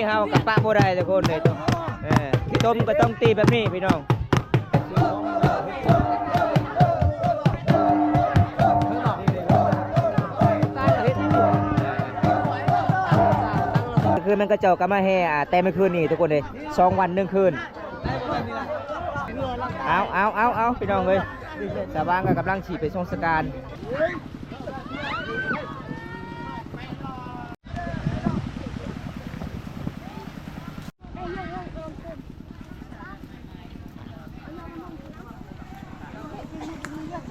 ເຮົາກໍປະບໍ່ໄດ້ທຸກຄົນເດ້ ເອີ ຂີ້ຕົມກໍຕ້ອງຕີແບບນີ້ພີ່ນ້ອງ. ຄືມັນ ຂະເຈົ້າກໍມາແຫ່ ອ່າ ແຕ່ມື້ຄືນນີ້ທຸກຄົນເດ້ ສອງວັນໜຶ່ງຄືນ. ເອົາ ເອົາ ເອົາ ເອົາ ພີ່ນ້ອງເອີຍ ສາວຫວ່າງກໍກຳລັງຊິໄປສົ່ງສະການ.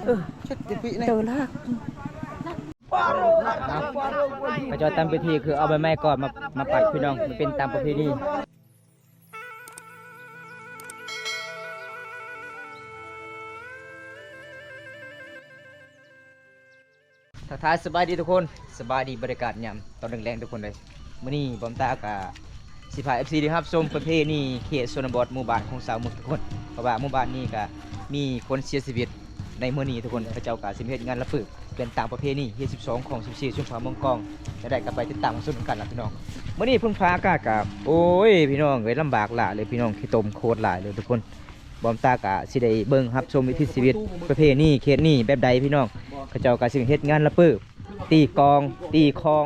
ເອີ ເຈັດປີແນ່ ເຈີລາກ ເຂົາເຈົ້າຕາມພິທີຄືເອົາໃບໄມ້ກອດມາ ມາປັກພີ່ນ້ອງ ມັນເປັນຕາມປະເພນີ. ທັກທາຍສະບາຍດີທຸກຄົນ ສະບາຍດີບັນຍາກາດຍາມຕອນແລງໆ ທຸກຄົນເອີຍ. ມື້ນີ້ບອມຕາກະຊິພາເອັຟຊີໄດ້ຮັບຊົມປະເພນີເຂດຊົນນະບົດໝູ່ບ້ານຂອງຊາວມຸກທຸກຄົນ ເພາະວ່າໝູ່ບ້ານນີ້ກະມີຄົນເສຍຊີວິດໃນມື້ນີ້ທຸກຄົນ ເຂົາເຈົ້າກະຊິມາເຮັດງານລະປຶກ ເປັນຕາມປະເພນີເຂດສິບສອງຂອງສິບສີ່ຊຸມພາເມືອງກອງ ຈະໄດ້ກັບໄປຕິດຕາມຮັບຊົມນຳກັນລະພີ່ນ້ອງ. ມື້ນີ້ເພິ່ນພາອາກາດກະ ໂອ້ຍ ພີ່ນ້ອງເອີຍ ລຳບາກຫຼາຍເລີຍພີ່ນ້ອງ ຂີ້ຕົມໂຄດຫຼາຍເລີຍທຸກຄົນ. ບອມຕາກະຊິໄດ້ເບິ່ງຮັບຊົມວິຖີຊີວິດປະເພນີເຂດນີ້ແບບໃດພີ່ນ້ອງ. ເຂົາເຈົ້າກະຊິເຮັດງານລະປຶກ ຕີກອງ ຕີຄອງ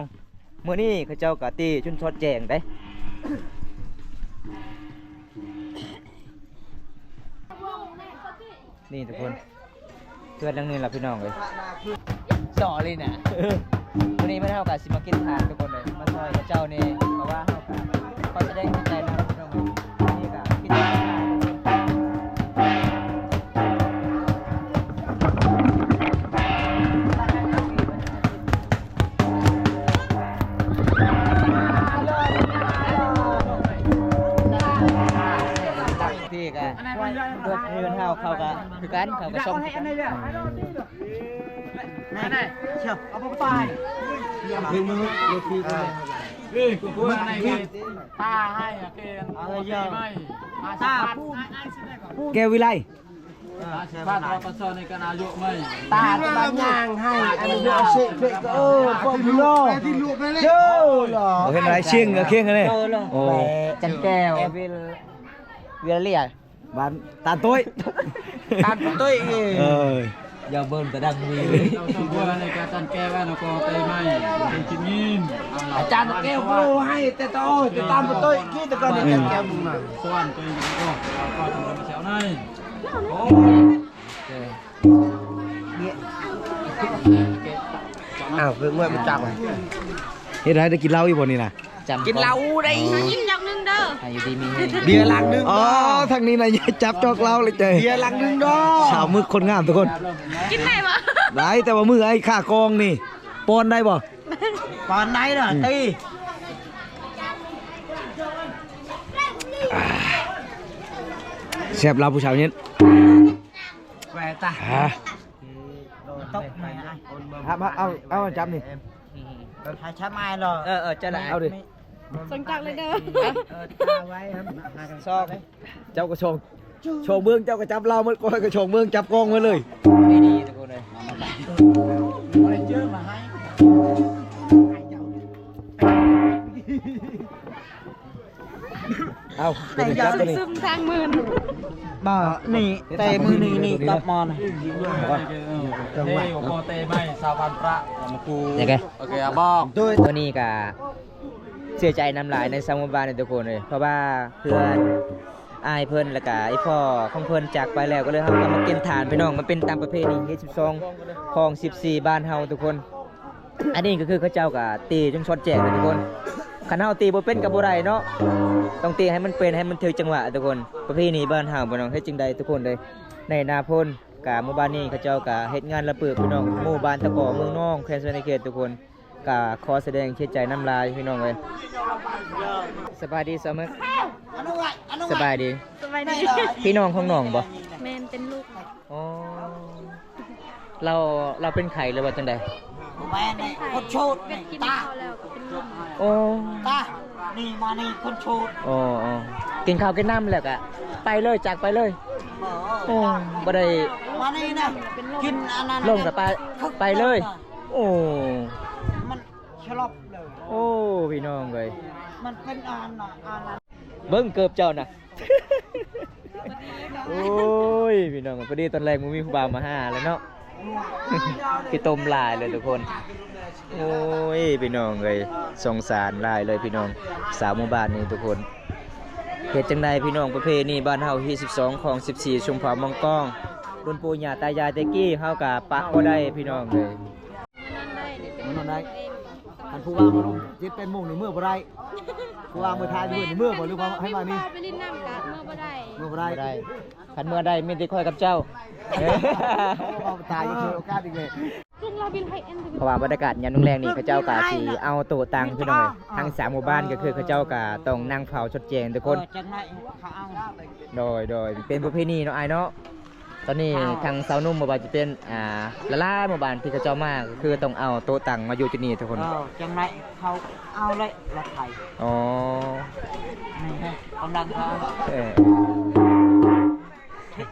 ມື້ນີ້ເຂົາເຈົ້າກະຕີຈົນຊອດແຈ້ງເດ້. ນີ້ທຸກຄົນ ເຮືອນຫຼັງນີ້ລະພີ່ນ້ອງເອີຍ ຫຼໍ່ເລີຍນະ. ມື້ນີ້ເຮົາກະຊິມາກິນທານທຸກຄົນເອີຍ ມາຊ່ອຍເຂົາເຈົ້າແດ່ ເພາະວ່າເຮົາກະຂໍສະແດງນ້ຳໃຈນຳພີ່ນ້ອງເອີຍ. ນີ້ກະກິນທານ ທີ່ກະ ເພື່ອນເຮົາ ເຂົາກະຄືກັນ ເຂົາກະສົ່ງຄືກັນ. ຕາໃຫ້ ຕາ ແກ້ວວິໄລ ຕາຕະບັນຍາງໃຫ້ ອະນຸຍາດເສກເພກ ເອີ ພວກພີ່ນ້ອງ ເອີ ເຫັນຫຼາຍຊຽງເອີ ຄຽງອັນນີ້ ໂອ້ ຈັນແກ້ວ ວິລ ວິລາເລຍ ບ້ານຕານໂຕ້ຍ ຕານໂຕ້ຍ ເອີ ຢ່າເບິ່ງຕາດັງມີເຈົ້າສອງຄົນໃນການຕັນແກ້ວນະກໍໄຕໄມ້ເປັນກິນຍິນ ອາຈານແກ້ວໂບໃຫ້ແຕ່ຕາໂອ້ຍ ແຕ່ຕາບໍ່ໂຕ້ຍ ກີແຕ່ກ່ອນອາຈານແກ້ວບຸງນະ ສວນໂຕ້ຍກໍ ກໍທຳມະຊາວໃນ ອ້າວ ເພິ່ນເມື່ອຍໄປຈັບ ເຮັດໃຫ້ໄດ້ກິນເຫຼົ້າອີກບໍ່ນີ້ນະ? ຈຳ ກິນເຫຼົ້າໄດ້ ຍິນດອກໜຶ່ງເດີ ໃຫ້ຢູ່ດີມີແຮງ ເບຍລັງໜຶ່ງ ອໍ ທາງນີ້ນະ ຈັບຈອກເຫຼົ້າເລີຍເຈ້ ເບຍລັງໜຶ່ງດອກ ສາວມຶກຄົນງາມທຸກຄົນ ກິນໄດ້ບໍ່? ໄດ້ ແຕ່ວ່າມື້ໄອ້ຂ້າກອງນີ້ ປ້ອນໄດ້ບໍ່? ປ້ອນໄດ້ເດີ ອືມ ຕີ ແຊບລາວຜູ້ສາວເຢັນ ແວ່ຕາ ອ່າ ຕົກແມ່ ເອົາ ເອົາ ເອົາ ຈັບນີ້ ເອີ ເອີ ເອີ ຈັບມາເນາະ ເອີ ເອີ ຈັບລະ ເອົາດິ ສົນຈັກເລີຍເດີ ເອີ ຕາໄວ້ ສອງ ເຈົ້າກໍສອງ ສອງເບື້ອງ ເຈົ້າກໍຈັບລາວໝົດ ຂ້ອຍກໍສອງເບື້ອງ ຈັບກອງໝົດເລີຍ ດີໆ ທຸກຄົນເອີຍ ບໍ່ໄດ້ເຈີມາໃຫ້ ເອົາ ໄດ້ ຕົວນີ້ຈັບ ຕົວນີ້ ຊຶມທາງໝື່ນ ບໍ່ ນີ້ ແຕ່ມື້ນີ້ນີ້ ຕັບມອນ ເອີ ເອີ ເອີ ເອີ ໂອເຄ ໂອເຄ ເອົາບອກ ໂຕນີ້ກະເສຍໃຈນຳຫຼາຍໃນຊາວໝູ່ບ້ານນີ້ທຸກຄົນເອີຍ ເພາະວ່າເພື່ອນອ້າຍເພິ່ນ ແລ້ວກະອີ່ພໍ່ຂອງເພິ່ນຈາກໄປແລ້ວ ກໍເລີຍເຮົາກໍມາກິນທານພີ່ນ້ອງ ມັນເປັນຕາມປະເພນີເຂດສິບສອງຂອງສິບສີ່ບ້ານເຮົາທຸກຄົນ. ອັນນີ້ກໍຄືເຂົາເຈົ້າກໍຕີຈົນຊອດແຈ້ງເລີຍທຸກຄົນ ຄັນເຮົາຕີບໍ່ເປັນກໍບໍ່ໄດ້ເນາະ ຕ້ອງຕີໃຫ້ມັນເປັນ ໃຫ້ມັນຖືກຈັງຫວະທຸກຄົນ ປະເພນີບ້ານເຮົາພີ່ນ້ອງ ເຮັດຈັ່ງໃດທຸກຄົນເອີຍ ໃນໜ້າຝົນ ກະໝູ່ບ້ານນີ້ເຂົາເຈົ້າກະເຮັດງານລະປຶກພີ່ນ້ອງ ໝູ່ບ້ານຕະກໍ ເມືອງນອງ ແຂວງສະຫວັນນະເຂດທຸກຄົນ ກະຂໍສະແດງເສຍໃຈນຳຫຼາຍພີ່ນ້ອງເອີຍ. ສະບາຍດີສາວເມິກ ສະບາຍດີ ສະບາຍດີ ພີ່ນ້ອງຂອງນ້ອງບໍ່? ແມ່ນ ເປັນລູກ ອໍ ລາວ ລາວເປັນໄຂ້ ຫຼືວ່າຈັ່ງໃດ? ບໍ່ແມ່ນ ຄົນໂສດ ເປັນກິນ ຕາ ເຂົ້າແລ້ວກໍເປັນລົມ ໂອ້ ຕາ ນີ້ມານີ້ຄົນໂສດ ອໍ ອໍ ກິນເຂົ້າກິນນ້ຳແລ້ວກະໄປເລີຍ ຈາກໄປເລີຍ ໂອ້ ບໍ່ໄດ້ ມານີ້ນະ ກິນອັນນັ້ນ ລົມກະໄປ ໄປເລີຍ ໂອ້ ມັນສະຫຼົບເລີຍ ໂອ້ ພີ່ນ້ອງເອີຍ. ມັນເປັນອັນນ່າ ອັນນັ້ນ ເບິ່ງເກີບເຈົ້ານະ. ໂອ້ຍ ພີ່ນ້ອງ ພໍດີຕອນແລງບໍ່ມີຜູ້ບ່າວມາຫາແລ້ວເນາະ. ຂີ້ຕົມຫຼາຍເລີຍທຸກຄົນ. ໂອ້ຍ ພີ່ນ້ອງເອີຍ ສົງສານຫຼາຍເລີຍພີ່ນ້ອງ ຊາວໝູ່ບ້ານນີ້ທຸກຄົນ. ເຮັດຈັ່ງໃດພີ່ນ້ອງ ປະເພນີບ້ານເຮົາ ຮີດສິບສອງ ຄອງສິບສີ່ ຊຸມເຜົ່າມັງກອງ ລຸ້ນປູ່ຍ່າຕາຍາຍແຕ່ກີ້ ເຮົາກະປະບໍ່ໄດ້ພີ່ນ້ອງເອີຍ. ມານອນໄດ້ ມານອນໄດ້. ຄັນຜູ້ວ່າມາລົງເຈັດແປດໂມງນີ້ເມືອບໍ່ໄດ້ ຜູ້ວ່າເມືອທ້າຍມື້ນີ້ເມືອບໍ່ ຫຼືວ່າໃຫ້ມານີ້ ໄປຫຼິ້ນນ້ຳກະເມືອບໍ່ໄດ້ ເມືອບໍ່ໄດ້ ບໍ່ໄດ້. ຄັນເມືອໄດ້ມີແຕ່ຂ້ອຍກັບເຈົ້າ. ເອີ ເວົ້າຕາຍ ຍັງເຊີໂອກາດອີກເລີຍ. ເພາະວ່າບັນຍາກາດຍາມແລງໆນີ້ ເຂົາເຈົ້າກະຊິເອົາໂຕະຕັ່ງພີ່ນ້ອງເອີຍ ທັງສາມໝູ່ບ້ານກະຄືເຂົາເຈົ້າກະຕ້ອງນັ່ງເຝົ້າຊົດແຈງທຸກຄົນ. ໂດຍ ໂດຍ ເປັນປະເພນີເນາະອ້າຍເນາະ. ຕອນນີ້ທາງຊາວໜຸ່ມບໍ່ວ່າຈະເປັນ ອ່າ ຫຼາຍໆໝູ່ບ້ານທີ່ເຂົາເຈົ້າມາ ກະຄືຕ້ອງເອົາໂຕະຕັ່ງມາຢູ່ຈຸດນີ້ທຸກຄົນ. ເອີ ຈັ່ງໃດເຂົາເອົາເລີຍ ລົດໄຖ. ອໍ ນີ້ກຳລັງເຂົາ ເອີ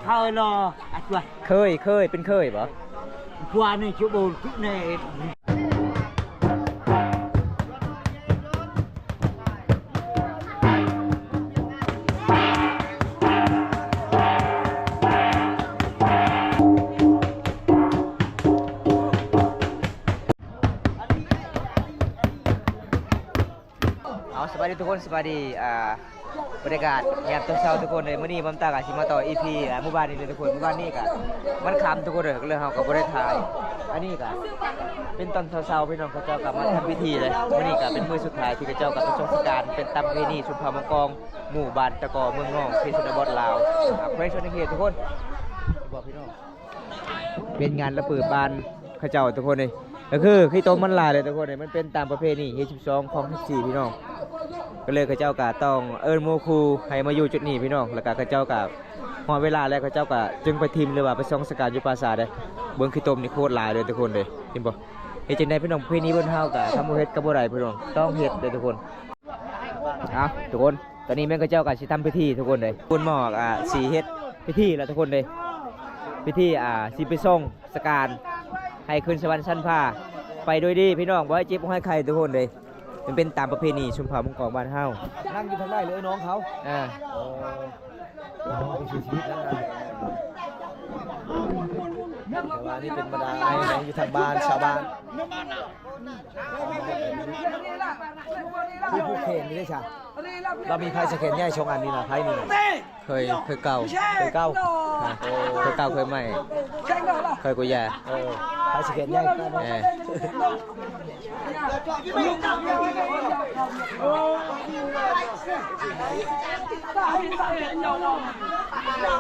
ເຄີຍລໍ ອາຈວຍ ເຄີຍ ເຄີຍ ເປັນເຄີຍບໍ່? ຄວານີ້ຊິໂບນຄືແນ່. ເອົາ ສະບາຍດີທຸກຄົນ ສະບາຍດີ ອ່າ ບັນຍາກາດຍາມເຊົ້າໆທຸກຄົນເອີຍ. ມື້ນີ້ບອມຕາກະຊິມາຕໍ່ ອີພີ ອ່າ ໝູ່ບ້ານນີ້ເດີທຸກຄົນ. ໝູ່ບ້ານນີ້ກະມັນຄ່ຳທຸກຄົນເດີ ກະເລີຍເຮົາກະບໍ່ໄດ້ຖ່າຍ. ອັນນີ້ກະເປັນຕອນເຊົ້າໆ ພີ່ນ້ອງເຂົາເຈົ້າກະມາທຳພິທີເລີຍ. ມື້ນີ້ກະເປັນມື້ສຸດທ້າຍທີ່ເຂົາເຈົ້າກະໄປສົ່ງສະການ ເປັນຕາມປະເພນີຊົນເຜົ່າມັງກອງ ໝູ່ບ້ານຕະກໍ ເມືອງງອງ ເຂດຊົນນະບົດລາວ ແຂວງສະຫວັນນະເຂດທຸກຄົນ. ບອກພີ່ນ້ອງ ເປັນງານລະເປີດບ້ານເຂົາເຈົ້າທຸກຄົນເອີຍ. ກະຄືຂີ້ຕົມມັນຫຼາຍເລີຍທຸກຄົນເອີຍ. ມັນເປັນຕາມປະເພນີຮີດສິບສອງ ຄອງສິບສີ່ ພີ່ນ້ອງ. ກະເລີຍເຂົາເຈົ້າກະຕ້ອງເອີ້ນໝູ່ຄູ່ໃຫ້ມາຢູ່ຈຸດນີ້ພີ່ນ້ອງ. ລະກະເຂົາເຈົ້າກະຮອດເວລາແລ້ວ ເຂົາເຈົ້າກະຈຶ່ງໄປຖິ້ມ ຫຼືວ່າໄປສົ່ງສະການຢູ່ປ່າຊ້າເດ້. ເບິ່ງຂີ້ຕົມນີ້ໂຄດຫຼາຍເລີຍທຸກຄົນເອີຍ. ເຫັນບໍ່? ເຮັດຈັ່ງໃດພີ່ນ້ອງ ປະເພນີບ້ານເຮົາກະ ຄັນບໍ່ເຮັດກະບໍ່ໄດ້ພີ່ນ້ອງ ຕ້ອງເຮັດເດີທຸກຄົນ. ເອົາ ທຸກຄົນ ຕອນນີ້ແມ່ນເຂົາເຈົ້າກະຊິທຳພິທີທຸກຄົນເອີຍ. ຄຸນໝໍກະຊິເຮັດພິທີລະທຸກຄົນເອີຍ. ພິທີ ອ່າ ຊິໄປສົ່ງສະການໃຫ້ຂຶ້ນສະຫວັນຊັ້ນຟ້າໄປໂດຍດີພີ່ນ້ອງ ບໍ່ໃຫ້ເຈັບບໍ່ໃຫ້ໄຂ້ທຸກຄົນເອີຍ. ມັນເປັນຕາມປະເພນີຊົນເຜົ່າມັງກອງບ້ານເຮົາ. ນັ່ງຢູ່ທາງໃນເລີຍນ້ອງເຂົາ. ເອີ ໂອ້ ວິຖີຊີວິດນັ້ນນະ. ແຕ່ວ່ານີ້ເປັນບັນດາອ້າຍນ້ອງຢູ່ທາງບ້ານ ຊາວບ້ານ. ຜູ້ຜູກແຂນນີ້ເດ້ຊະ? ລາວມີໄພສະແຂນໃຫຍ່ສອງອັນນີ້ນະ ໄພນີ້ນະ. ເຄີຍ ເຄີຍເກົ່າ ເຄີຍເກົ່າ ໂອ້ ເຄີຍເກົ່າ ເຄີຍໃໝ່ ເຄີຍກວ່າຢາ. ເອີ ໄພສະແຂນໃຫຍ່ ເອີ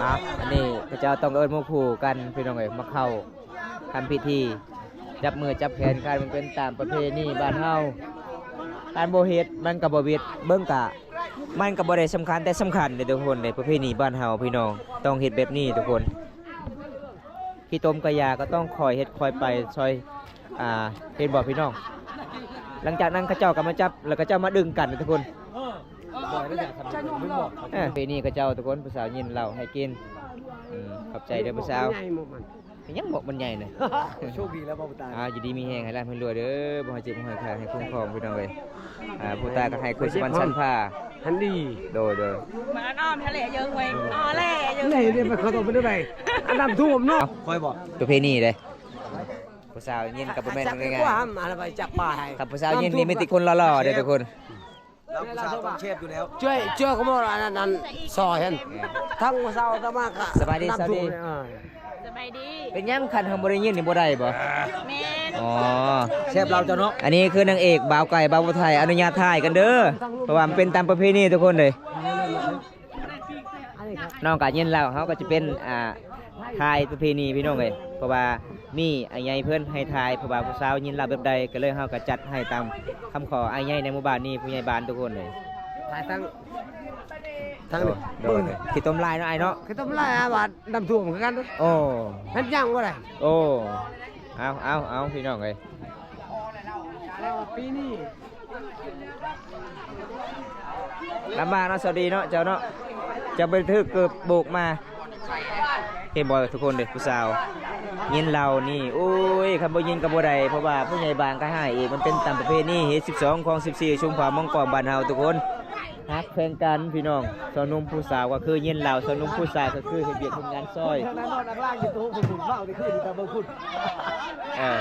ອ່ະ ອັນນີ້ເຂົາເຈົ້າຕ້ອງເອີ້ນໝູ່ຄູ່ກັນພີ່ນ້ອງເອີຍ ມາເຂົ້າ ທຳພິທີ ຈັບມືຈັບແຂນກັນ ມັນເປັນຕາມປະເພນີບ້ານເຮົາ. ຄັນບໍ່ເຮັດມັນກະບໍ່ເປັນ ເບິ່ງກະ ມັນກະບໍ່ໄດ້ສຳຄັນ ແຕ່ສຳຄັນເດ້ທຸກຄົນເດ້ ປະເພນີບ້ານເຮົາພີ່ນ້ອງ ຕ້ອງເຮັດແບບນີ້ທຸກຄົນ. ຂີ້ຕົມກະຢ່າ ກະຕ້ອງຄ່ອຍເຮັດຄ່ອຍໄປ ຊ່ອຍ ອ່າ ເຫັນບໍ່ພີ່ນ້ອງ? ຫຼັງຈາກນັ້ນເຂົາເຈົ້າກະມາຈັບ ແລ້ວເຂົາເຈົ້າມາດຶງກັນທຸກຄົນ. ເອີ ເພນີເຂົາເຈົ້າທຸກຄົນ ຜູ້ສາວຍິນເຫຼົ້າໃຫ້ກິນ. ອືມ ຂອບໃຈເດີຜູ້ສາວ. ເປັນຫຍັງໝວກມັນໃຫຍ່ນະ? ໂຊກດີແລ້ວບໍ່ຕາຍ. ອ່າ ຢູ່ດີມີແຮງ ໃຫ້ລ່ຳໃຫ້ລວຍເດີ ບໍ່ໃຫ້ເຈັບບໍ່ໃຫ້ໄຂ້ ໃຫ້ຄຸ້ມຄອງພີ່ນ້ອງເອີຍ. ອ່າ ຜູ້ຕາຍກະໃຫ້ຂຶ້ນສະຫວັນຊັ້ນຟ້າ ຫັນດີ. ໂດຍ ໂດຍ. ມານອນທະເລເຢີງເວີຍ ອໍແລເຢີງເວີຍ. ເອີ ດຽວໄປເຂົ້າຕົວເປັນໄດ ອັນນ້ຳຖ້ວມເນາະ. ເອົ້າ ຂ້ອຍບໍ່ ປະເພນີເດ້. ຜູ້ສາວຍິນກະບໍ່ແມ່ນງ່າຍໆ ຄັນຜູ້ສາວຍິນນີ້ມີແຕ່ຄົນຫຼໍ່ໆເດ້ທຸກຄົນ. ລາວຜູ້ສາວຕ້ອງແຊບຢູ່ແລ້ວ. ຊ່ວຍ ຊ່ວຍຂະໂມຍອັນນັ້ນ ອັນຊອຍຫັ້ນ ທັງຜູ້ສາວຕະມາກະ. ສະບາຍດີ ສາວດີ. ເອີ ສະບາຍດີ. ເປັນຫຍັງຄັນເຮົາບໍ່ໄດ້ຍິນນີ້ບໍ່ໄດ້ບໍ່? ແມ່ນ. ອໍ ແຊບລາວເຈົ້າເນາະ. ອັນນີ້ຄືນາງເອກ ບ່າວໄກ່ ບ່າວໄທ ອະນຸຍາດຖ່າຍກັນເດີ ເພາະວ່າມັນເປັນຕາມປະເພນີທຸກຄົນເດ້. ນ້ອງກະຍິນແລ້ວ ເຮົາກະຈະເປັນ ອ່າ ຖ່າຍປະເພນີພີ່ນ້ອງເອີຍ ເພາະວ່າມີອ້າຍໃຫຍ່ເພິ່ນໃຫ້ຖ່າຍ ເພາະວ່າຜູ້ສາວຍິນລາວແບບໃດ ກະເລີຍເຮົາກະຈັດໃຫ້ຕາມຄຳຂໍອ້າຍໃຫຍ່ໃນໝູ່ບ້ານນີ້ ຜູ້ໃຫຍ່ບ້ານທຸກຄົນເລີຍ. ຖ່າຍທັງ ທັງ ໂດຍ ໂດຍ. ຂີ້ຕົມຫຼາຍເນາະອ້າຍເນາະ. ຂີ້ຕົມຫຼາຍ ຫາວ່ານ້ຳຖ້ວມຄືກັນ. ໂອ້ ເຮັດຫຍັງບໍ່ໄດ້. ໂອ້ ເອົາ ເອົາ ເອົາ ພີ່ນ້ອງເອີຍ. ລຳບາກເນາະ ສາວດີເນາະ ເຈົ້າເນາະ ເຈົ້າໄປຖືກເກີບໂບກມາ. ເຫັນບໍ່ທຸກຄົນເດ້ ຜູ້ສາວ ຍິນເລົ່ານີ້ ໂອ້ຍ ຄັນບໍ່ຍິນກໍບໍ່ໄດ້ ເພາະວ່າຜູ້ໃຫຍ່ບ້ານກໍໃຫ້ອີກ. ມັນເປັນຕາມປະເພນີຮີດສິບສອງ ຄອງສິບສີ່ ຊຸມເຜົ່າມົ້ງກອງບ້ານເຮົາທຸກຄົນ. ຮັກແພງກັນພີ່ນ້ອງ ຊາວໜຸ່ມຜູ້ສາວກໍຄືຍິນເລົ່າ ຊາວໜຸ່ມຜູ້ສາວກໍຄືເຮັດວຽກເຮັດງານຊ່ອຍ. ເອີ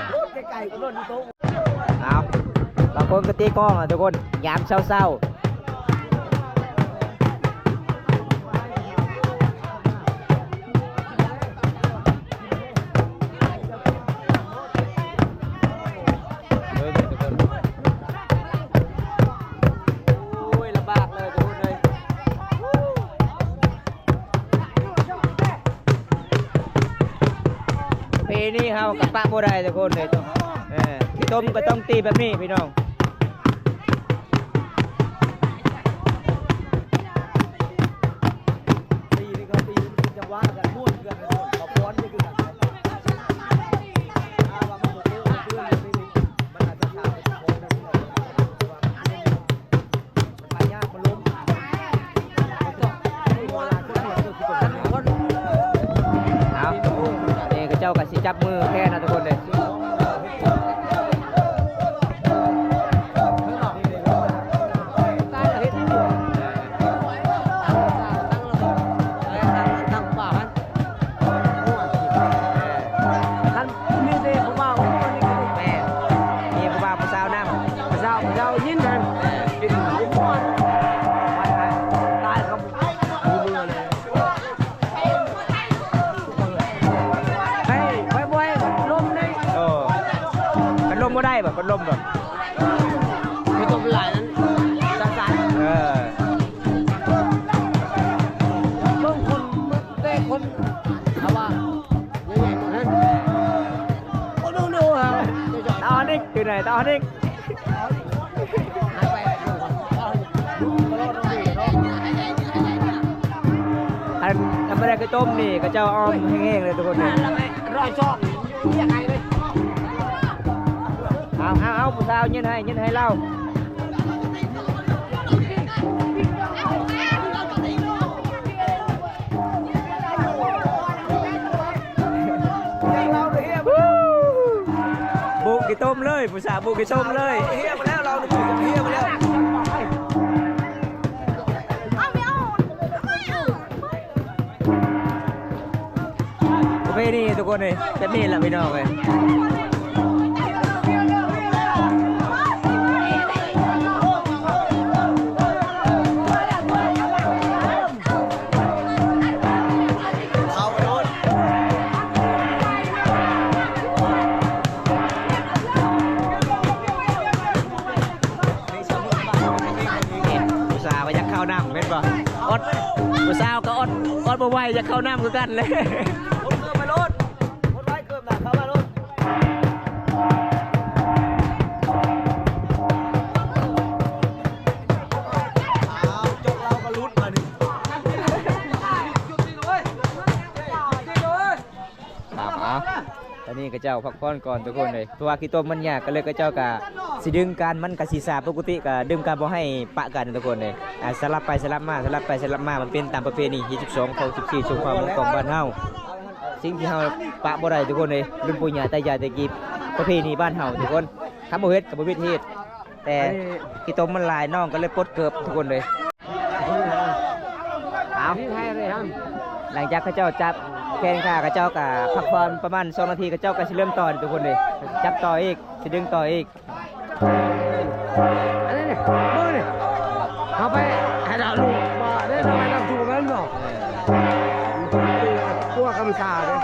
ບາງຄົນກໍຕີກ້ອງນະທຸກຄົນ ຍາມເຊົ້າໆ. ໂອ້ຍ ລຳບາກເລີຍທຸກຄົນເອີຍ. ປະເພນີເຮົາກໍປະບໍ່ໄດ້ທຸກຄົນເອີຍ. ເອີ ຂີ້ຕົມກໍຕ້ອງຕີແບບນີ້ພີ່ນ້ອງ. ເອົາ ນີ້ເຂົາເຈົ້າກໍຊິຈັບມືແຄ່ນນະທຸກຄົນເດ້. ມີແຕ່ຜູ້ບ່າວຜູ້ຍິງ ຜູ້ບ່າວຜູ້ສາວນຳ ຜູ້ສາວຜູ້ຍິງນັ້ນ ຕາຍເຂົາບໍ່ເມືອເລີຍ. ໄປ ໄປ ໄປລົມເດ້. ເອີ ພັດລົມບໍ່ໄດ້ບໍ່ ພັດລົມບໍ່ ໄປຕົກຫຼາຍນັ້ນ ສານໆ. ເອີ ເບິ່ງຄົນ ແຕ່ຄົນ ເຂົາວ່າ ໃຫຍ່ໆໝົດຫັ້ນ ໂອ້ໂນໂນ ຕາອອນອີກ ຢູ່ໃນຕາອອນອີກ. ອັນທຳມະດາຄືຕົ້ມນີ້ ເຂົາເຈົ້າອ້ອມແຫ້ງໆເລີຍທຸກຄົນ. ຮ້ອຍສອງ ເອົາ ເອົາ ເອົາ ຜູ້ສາວຍິນໃຫ້ ຍິນໃຫ້ລາວ. ບຸກຂີ້ຕົມເລີຍ ຜູ້ສາວບຸກຂີ້ຕົມເລີຍ. ເຮຍມາແລ້ວ ລາວເຮຍມາແລ້ວ. ປະເພນີທຸກຄົນເອີຍ ແບບນີ້ລະພີ່ນ້ອງເອີຍ. ຜູ້ສາວກໍຢາກເຂົ້ານຳແມ່ນບໍ່? ອົດ ຜູ້ສາວກໍອົດ ອົດບໍ່ໄຫວ ຢາກເຂົ້ານຳຄືກັນແຫຼະ. ຄົນເກີບມາໂລດ ຄົນໄວເກີບນະ ເຂົ້າມາໂລດ. ອ້າວ ຈົກລາວກໍຫຼຸດບາດນີ້. ເອົາ ເອົາ ຕອນນີ້ເຂົາເຈົ້າພັກຜ່ອນກ່ອນທຸກຄົນເອີຍ ເພາະວ່າຂີ້ຕົມມັນຍາກ ກໍເລີຍເຂົາເຈົ້າກະຊິດຶງກັນ ມັນກະຊິຊາ ປົກກະຕິກະດຶງກັນບໍ່ໃຫ້ປະກັນທຸກຄົນເອີຍ. ອ່າ ສະຫຼັບໄປສະຫຼັບມາ ສະຫຼັບໄປສະຫຼັບມາ ມັນເປັນຕາມປະເພນີຮີດສິບສອງ ຄອງສິບສີ່ ຊຸມເຜົ່າມົ້ງກອງບ້ານເຮົາ. ສິ່ງທີ່ເຮົາປະບໍ່ໄດ້ທຸກຄົນເອີຍ ລຸ້ນປູ່ຍ່າຕາຍາຍແຕ່ກີ້ ປະເພນີບ້ານເຮົາທຸກຄົນ ຄັນບໍ່ເຮັດກໍບໍ່ເປັນເຮັດ. ແຕ່ຂີ້ຕົມມັນຫຼາຍ ນ້ອງກໍເລີຍປົດເກີບທຸກຄົນເລີຍ. ເອົາ ຫຼັງຈາກເຂົາເຈົ້າຈັບແຂນຂາ ເຂົາເຈົ້າກໍພັກຜ່ອນປະມານສອງນາທີ ເຂົາເຈົ້າກໍຊິເລີ່ມຕໍ່ທຸກຄົນເລີຍ. ຈັບຕໍ່ອີກ ຊິດຶງຕໍ່ອີກ. ອັນນີ້ນີ້ ມືນີ້ ເຮົາໄປໃຫ້ດາວລູກວ່າໄດ້ນຳໃຫ້ນຳສູ່ແມ່ນບໍ່? ເອີ ພວກກຳຊາເດ້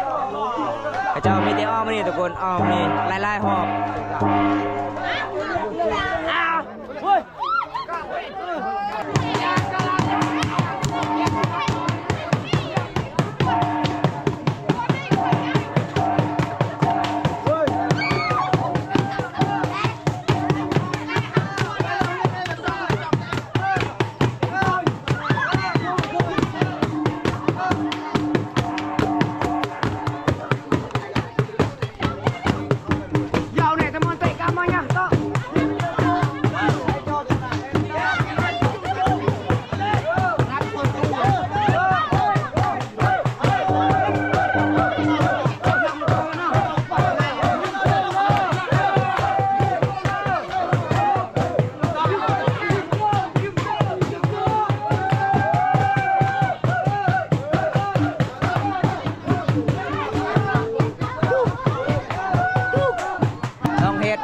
ເຂົາເຈົ້າມີແຕ່ອ້ອມນີ້ທຸກຄົນ ອ້ອມນີ້ຫຼາຍໆຮອບ. ຢາວແນ່ ຕະມອນເຕະກາມມາຫຍັງ?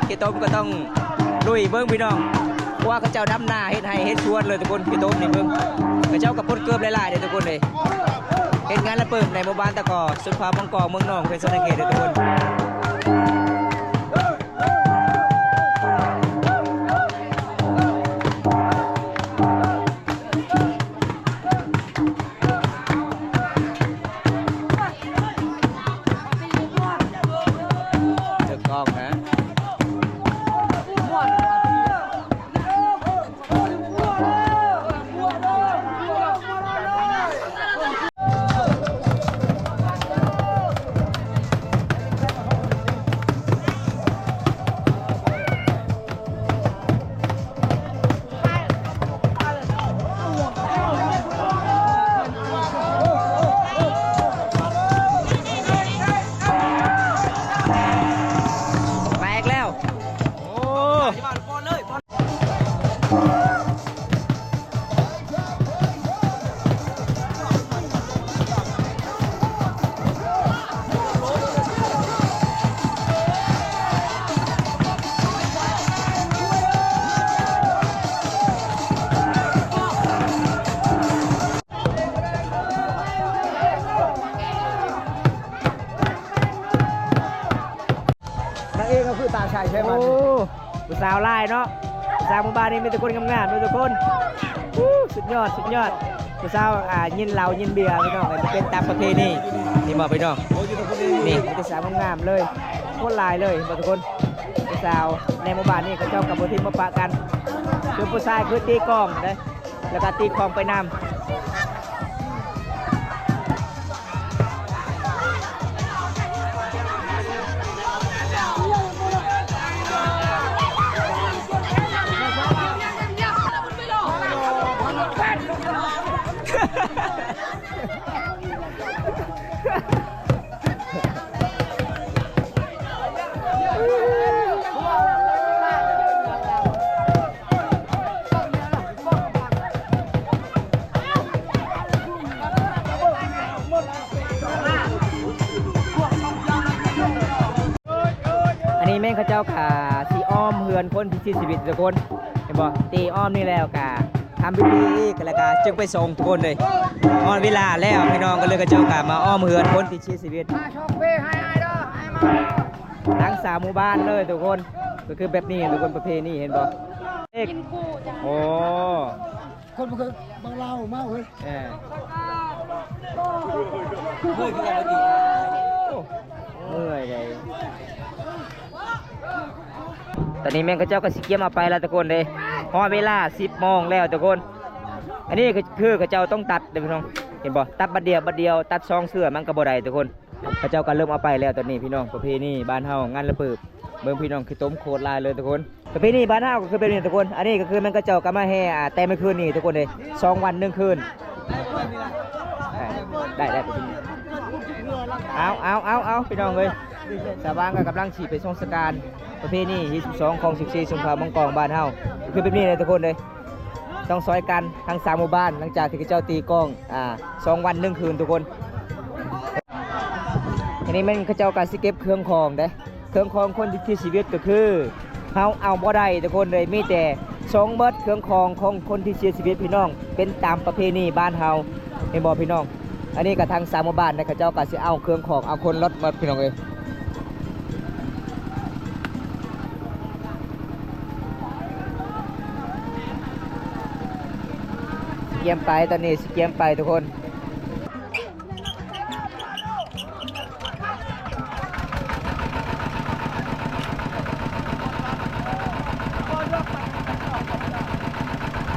ຂີ້ຕົມກໍຕ້ອງລຸຍເບິ່ງພີ່ນ້ອງ ວ່າເຂົາເຈົ້າດຳນາເຮັດໄຮ່ເຮັດສວນເລີຍທຸກຄົນ. ຂີ້ຕົມນີ້ເບິ່ງ ເຂົາເຈົ້າກໍປົນເກີບຫຼາຍໆເດ້ທຸກຄົນເດ້. ເຮັດງານລະເປີບໃນໝູ່ບ້ານຕະກໍ ຊົນເຜົ່າມັງກອງເມືອງໜອງ ແຂວງສະຫວັນນະເຂດເດ້ທຸກຄົນ. ຖືກຕ້ອງນະ ແຕກແລ້ວ ໂອ້. ນາງເອກກໍຄືຕາໃສໃຊ່ໄໝ? ໂອ້ ຜູ້ສາວຫຼາຍເນາະ ຜູ້ສາວໝູ່ບ້ານນີ້ມີແຕ່ຄົນງາມໆເນາະທຸກຄົນ. ອູ້ ສຸດຍອດ ສຸດຍອດ. ຜູ້ສາວ ອ່າ ຍິນເຫຼົ້າຍິນເບຍພີ່ນ້ອງເອີຍ ເປັນຕາມປະເພນີ. ນີ້ບໍ່ພີ່ນ້ອງ ນີ້ມີແຕ່ສາວງາມໆເລີຍ ຄົນຫຼາຍເລີຍ ເຫັນບໍ່ທຸກຄົນ? ຜູ້ສາວໃນໝູ່ບ້ານນີ້ເຂົາເຈົ້າກໍບໍ່ຖິ້ມບໍ່ປະກັນ ສ່ວນຜູ້ຊາຍຄືຕີກອງເດ້ ແລ້ວກໍຕີຂອງໄປນຳ. ອັນນີ້ແມ່ນເຂົາເຈົ້າກະຊິອ້ອມເຮືອນຄົນທີ່ເສຍຊີວິດທຸກຄົນ ເຫັນບໍ່? ຕີອ້ອມນີ້ແລ້ວກະທຳພິທີອີກ ແລ້ວກະຈຶ່ງໄປສົ່ງທຸກຄົນເລີຍ. ຮອດເວລາແລ້ວພີ່ນ້ອງ ກໍເລີຍເຂົາເຈົ້າກະມາອ້ອມເຮືອນຄົນທີ່ເສຍຊີວິດ. ທັງສາມໝູ່ບ້ານເລີຍທຸກຄົນ ກໍຄືແບບນີ້ທຸກຄົນ ປະເພນີເຫັນບໍ່? ກິນຄູ່ຈ້ະ. ໂອ້ ຄົນບໍ່ເຄີຍ ບັກລາວເມົາເຮີ້ຍ. ເອີ ເມື່ອຍຄືກັນເມື່ອຍໃດ. ຕອນນີ້ແມ່ນເຂົາເຈົ້າກໍຊິກຽມເອົາໄປແລ້ວທຸກຄົນເດ້. ຮອດເວລາສິບໂມງແລ້ວທຸກຄົນ. ອັນນີ້ຄື ຄືເຂົາເຈົ້າຕ້ອງຕັດເດ້ພີ່ນ້ອງ ເຫັນບໍ່? ຕັດບັດດຽວ ບັດດຽວ ຕັດສອງເທື່ອມັນກໍບໍ່ໄດ້ທຸກຄົນ. ເຂົາເຈົ້າກໍເລີ່ມເອົາໄປແລ້ວຕອນນີ້ພີ່ນ້ອງ. ປະເພນີບ້ານເຮົາ ງານລະເປີບ ເບິ່ງພີ່ນ້ອງ ຂີ້ຕົມໂຄດຫຼາຍເລີຍທຸກຄົນ. ປະເພນີບ້ານເຮົາກໍຄືແບບນີ້ທຸກຄົນ. ອັນນີ້ກໍຄືແມ່ນເຂົາເຈົ້າກໍມາແຫ່ ອ່າ ແຕ່ມື້ຄືນນີ້ທຸກຄົນເດ້ ສອງວັນໜຶ່ງຄືນ. ໄດ້ ໄດ້ ໄດ້ ເອົາ ເອົາ ເອົາ ເອົາ ພີ່ນ້ອງເອີຍ ສາວຫວ່າງກໍກຳລັງຊິໄປສົ່ງສະການ ປະເພນີທີສິບສອງຂອງສິບສີ່ຊົນເຜົ່າມັງກອງບ້ານເຮົາ ຄືແບບນີ້ເລີຍທຸກຄົນເດ້. ຕ້ອງຊ່ອຍກັນທັງສາມໝູ່ບ້ານ ຫຼັງຈາກທີ່ເຂົາເຈົ້າຕີກ້ອງ ອ່າ ສອງວັນໜຶ່ງຄືນທຸກຄົນ. ອັນນີ້ແມ່ນເຂົາເຈົ້າກໍຊິເກັບເຄື່ອງຂອງເດ້. ເຄື່ອງຂອງຄົນທີ່ເສຍຊີວິດກໍຄືເຮົາເອົາບໍ່ໄດ້ທຸກຄົນເລີຍ ມີແຕ່ສົ່ງເບິດເຄື່ອງຂອງຂອງຄົນທີ່ເສຍຊີວິດພີ່ນ້ອງ ເປັນຕາມປະເພນີບ້ານເຮົາ ເຫັນບໍ່ພີ່ນ້ອງ? ອັນນີ້ກໍທາງຊາວໝູ່ບ້ານນະ ເຂົາເຈົ້າກໍຊິເອົາເຄື່ອງຂອງ ເອົາຄົນລົດໝົດພີ່ນ້ອງເອີຍ. ຊິກຽມໄປ ຕອນນີ້ຊິກຽມໄປທຸກຄົນ.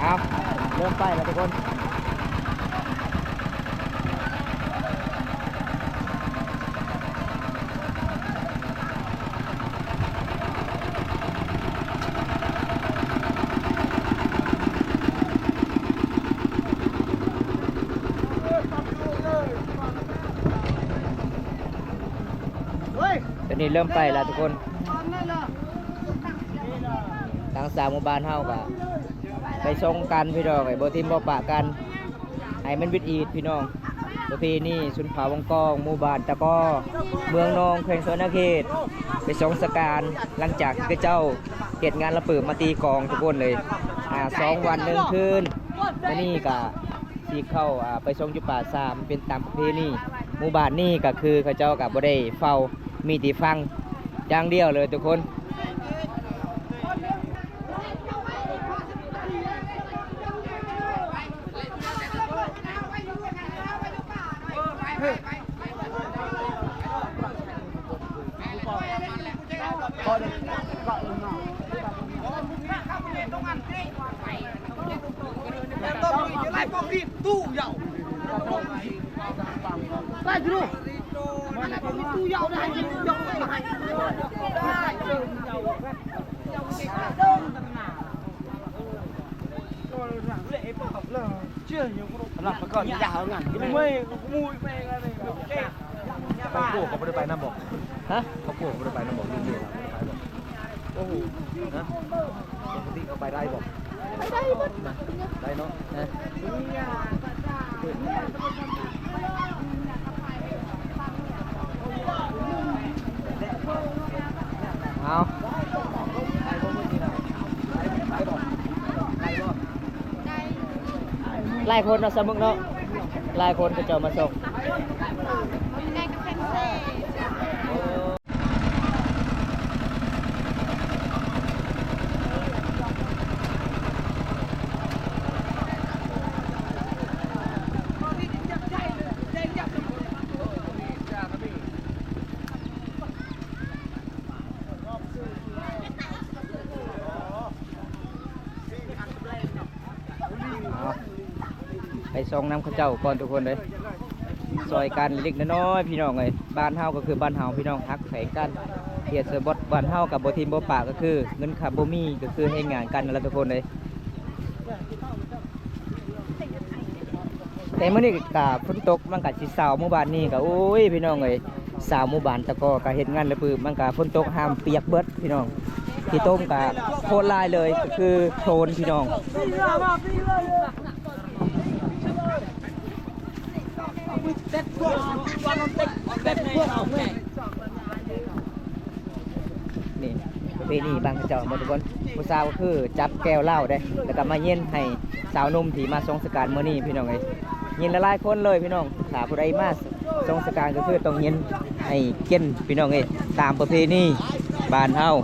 ເອົາ ເລີ່ມໄປແລ້ວທຸກຄົນ. ຕອນນີ້ເລີ່ມໄປແລ້ວທຸກຄົນ. ທາງຊາວໝູ່ບ້ານເຮົາກໍໄປສົ່ງກັນພີ່ນ້ອງເອີຍ ບໍ່ຖິ້ມບໍ່ປະກັນ ໃຫ້ມັນວິດອີດພີ່ນ້ອງ. ປະເພນີຊົນເຜົ່າວັງກອງ ໝູ່ບ້ານຕະກໍ ເມືອງນອງ ແຂວງສະຫວັນນະເຂດ ໄປສົ່ງສະການ ຫຼັງຈາກທີ່ເຂົາເຈົ້າເຮັດງານລະປຶບມາຕີກອງທຸກຄົນເລີຍ ອ່າ ສອງວັນໜຶ່ງຄືນ. ມື້ນີ້ກະຊິເຂົ້າ ອ່າ ໄປສົ່ງຢູ່ປ່າຊ້າ ເປັນຕາມປະເພນີ. ໝູ່ບ້ານນີ້ກະຄືເຂົາເຈົ້າກະບໍ່ໄດ້ເຝົ້າ ມີແຕ່ຟັງຢ່າງດຽວເລີຍທຸກຄົນ. ຄອບຄົວກໍບໍ່ໄດ້ໄປນຳບໍ? ຮະ? ຄອບຄົວກໍບໍ່ໄດ້ໄປນຳບໍ? ລູກເມຍລາວບໍ່ໄດ້ໄປບໍ? ໂອ້ໂຫ ຮະ? ປົກກະຕິເຂົາໄປໄດ້ບໍ? ໄດ້ເນາະ ຮະ? ເອົາ ໄປບໍ່ມື້ນີ້ນະ? ໄປບໍ່? ໄປບໍ່? ຫຼາຍຄົນເນາະ ສາວມຶກເນາະ ຫຼາຍຄົນເຂົາເຈົ້າມາສົ່ງ. ໄປສົ່ງນຳເຂົາເຈົ້າກ່ອນທຸກຄົນເດີ ຊ່ອຍກັນເລັກໆນ້ອຍໆ ພີ່ນ້ອງເອີຍ. ບ້ານເຮົາກໍຄືບ້ານເຮົາ ພີ່ນ້ອງ ຮັກແພງກັນ. ເຂດຊົນນະບົດບ້ານເຮົາກໍບໍ່ຖິ້ມບໍ່ປະ ກໍຄືເງິນຄຳບໍ່ມີ ກໍຄືແຮງງານກັນນັ້ນລະທຸກຄົນເອີຍ. ແຕ່ມື້ນີ້ກະຝົນຕົກ ມັນກະຊິຊາວ ໝູ່ບ້ານນີ້ກະ ໂອ້ຍ ພີ່ນ້ອງເອີຍ ຊາວໝູ່ບ້ານຕະກໍກະເຮັດງານລະປື ມັນກະຝົນຕົກຫ້າມປຽກເບິດ ພີ່ນ້ອງ. ຂີ້ຕົມກະໂຄດຫຼາຍເລີຍ ກະຄືໂຄລນ ພີ່ນ້ອງ. ນີ້ປະເພນີບ້ານເຂົາເຈົ້າໝົດທຸກຄົນ. ຜູ້ສາວກໍຄືຈັບແກ້ວເຫຼົ້າເດ້ ແລ້ວກໍມາເຢັນໃຫ້ສາວໜຸ່ມທີ່ມາສົ່ງສະການມື້ນີ້ ພີ່ນ້ອງເອີຍ. ເຢັນຫຼາຍໆຄົນເລີຍ ພີ່ນ້ອງ. ຖ້າຜູ້ໃດມາສົ່ງສະການກໍຄືຕ້ອງເຢັນໃຫ້ກິນ ພີ່ນ້ອງເອີຍ ຕາມປະເພນີບ້ານເຮົາ.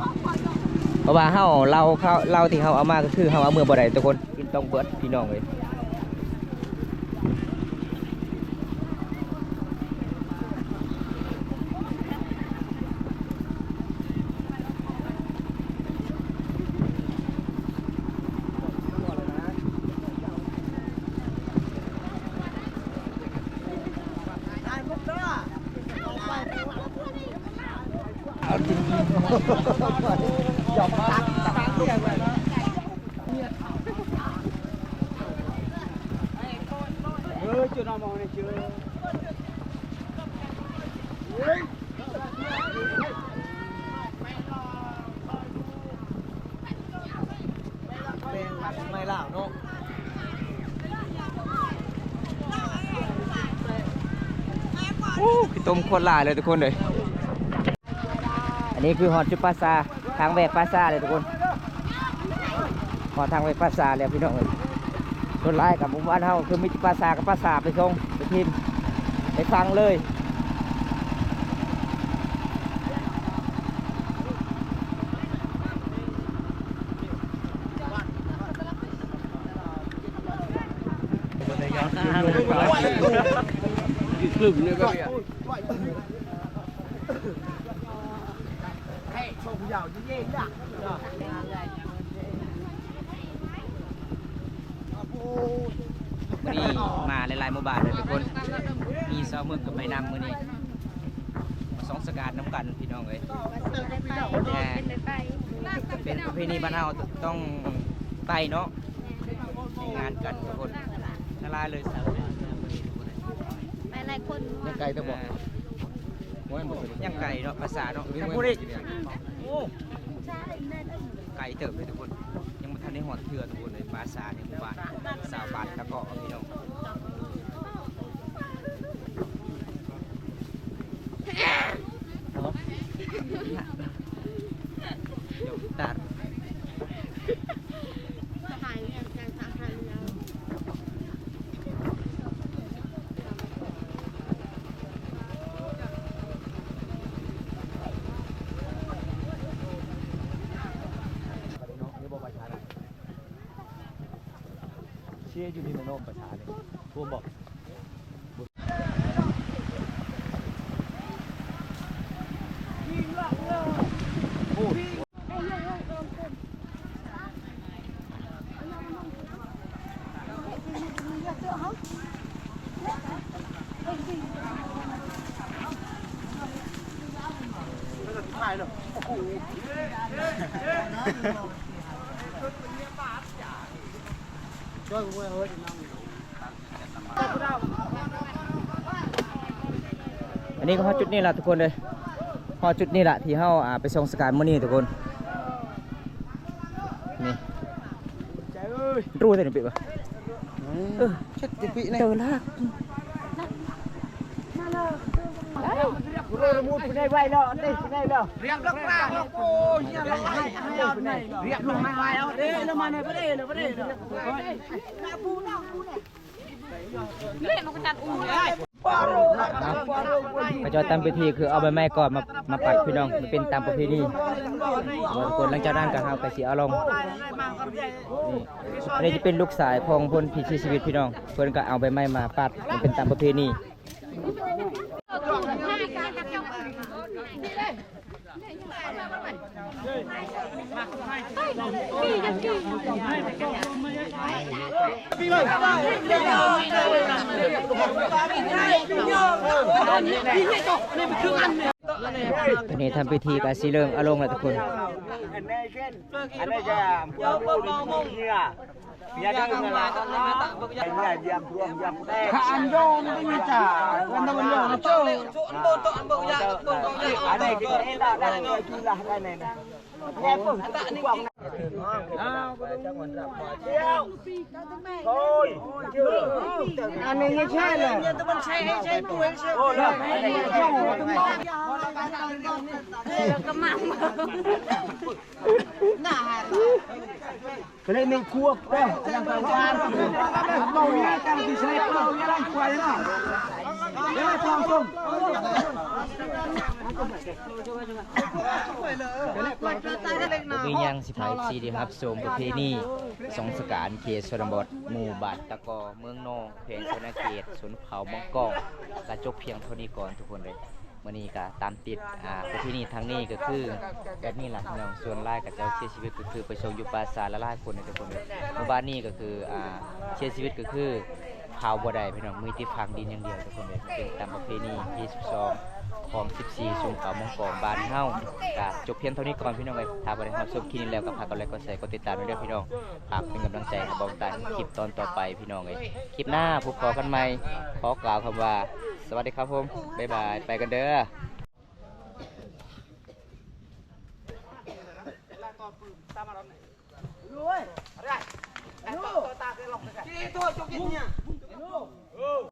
ເພາະວ່າເຮົາ ເຫຼົ້າເຂົາ ເຫຼົ້າທີ່ເຮົາເອົາມາກໍຄືເຮົາເອົາເມືອບໍ່ໄດ້ທຸກຄົນ ກິນຕ້ອງເບິດ ພີ່ນ້ອງເອີຍ. ແກງໝາກໄມ້ລາວເນາະ. ໂອ້ ຂີ້ຕົມໂຄດຫຼາຍເລີຍທຸກຄົນເອີຍ. ອັນນີ້ຄືຮອດຈຸດປ່າຊ້າ ທາງແວກປ່າຊ້າເລີຍທຸກຄົນ. ຮອດທາງແວກປ່າຊ້າແລ້ວ ພີ່ນ້ອງເອີຍ. ສ່ວນຫຼາຍກັບໝູ່ບ້ານເຮົາຄືມີແຕ່ປ່າຊ້າກັບປ່າຊ້າ ໄປສົ່ງໄປຖິ້ມໄປຝັງເລີຍ. ມື້ນີ້ມາຫຼາຍໆໝູ່ບ້ານເລີຍທຸກຄົນ. ມີຊາວເມືອງກໍໄປນຳມື້ນີ້ ມາສົ່ງສະການນຳກັນ ພີ່ນ້ອງເອີຍ. ແຕ່ເປັນປະເພນີບ້ານເຮົາຕ້ອງໄປເນາະ ເຮັດງານກັນທຸກຄົນ. ຫຼາຍໆເລີຍສາວເມືອງ ໄປຫຼາຍຄົນ. ຍັງໄກແຕ່ບໍ່? ຍັງໄກເນາະ ປ່າຊ້າເນາະ. ໂອ້ ໄກເຕີບເລີຍທຸກຄົນ ຍັງບໍ່ທັນໄດ້ຮອດເທື່ອທຸກຄົນເອີຍ. ປ່າຊ້າໃນໝູ່ບ້ານ ຊາວບ້ານຕະເກາະ ພີ່ນ້ອງ. ຢູ່ນີ້ແມ່ນເນາະ ປະຊານີ້ ໂອ້ ບໍ່ ອັນນີ້ກໍຮອດຈຸດນີ້ລະທຸກຄົນເອີຍ ຮອດຈຸດນີ້ລະທີ່ເຮົາ ອ່າ ໄປສົ່ງສະການມື້ນີ້ທຸກຄົນ ນີ້ ໃຈເອີຍ ຮູ້ແຕ່ນີ້ປິວະ ເອີ ເຈັດປີນີ້ ເຈີລາກ ເຂົາເຈົ້າຕາມພິທີຄືເອົາໃບໄມ້ກ່ອນມາ ມາປັກພີ່ນ້ອງ ມັນເປັນຕາມປະເພນີ ທຸກຄົນ. ຫຼັງຈາກນັ້ນກໍເຮົາກໍຊິເອົາລົງ ນີ້ ອັນນີ້ຈະເປັນລູກຊາຍຂອງຄົນທີ່ເສຍຊີວິດພີ່ນ້ອງ ເພິ່ນກໍເອົາໃບໄມ້ມາປັກ ມັນເປັນຕາມປະເພນີ. ຕອນນີ້ທຳພິທີກໍຊິເລີ່ມເອົາລົງແລ້ວທຸກຄົນ. ມີຫຍັງຊິພາເອັຟຊີໄດ້ຮັບຊົມປະເພນີສົງສະການເຂດຊົນນະບົດ ໝູ່ບ້ານຕະກໍ ເມືອງນອງ ແຂວງສະຫວັນນະເຂດ ຊົນເຜົ່າມັງກອງ ກະຈົບພຽງເທົ່ານີ້ກ່ອນທຸກຄົນເດີ. ມື້ນີ້ກະຕາມຕິດ ອ່າ ປະເພນີທາງນີ້ກໍຄືແບບນີ້ລະພີ່ນ້ອງ ສ່ວນຫຼາຍຂະເຈົ້າເສຍຊີວິດກໍຄືໄປສົ່ງຢູ່ປ່າຊ້າຫຼາຍໆຄົນເດີທຸກຄົນເດີ. ມື້ວານນີ້ກໍຄື ອ່າ ເສຍຊີວິດກໍຄືເຜົາບໍ່ໄດ້ພີ່ນ້ອງ ມີແຕ່ຝັງດິນຢ່າງດຽວທຸກຄົນເດີ. ເປັນຕາມປະເພນີທີສິບສອງ ຂອງສິບສີ່ ຊົນເຜົ່າມັງກອງບ້ານເຮົາ ກະຈົບພຽງເທົ່ານີ້ກ່ອນພີ່ນ້ອງເອີຍ. ຖ້າວ່າໄດ້ຮັບຊົມຄລິບນີ້ແລ້ວກໍຝາກກົດໄລກ໌ ກົດແຊ ກົດຕິດຕາມໄດ້ເດີພີ່ນ້ອງ. ຝາກເປັນກຳລັງໃຈໃຫ້ບ່າວຕາຍ ຄລິບຕອນຕໍ່ໄປພີ່ນ້ອງເອີຍ. ຄລິບໜ້າພົບພໍ້ກັນໃໝ່ ຂໍກ່າວຄຳວ່າ ສະຫວັດດີຄັບຜົມ ບາຍບາຍ ໄປກັນເດີ. ໂອ້ຍ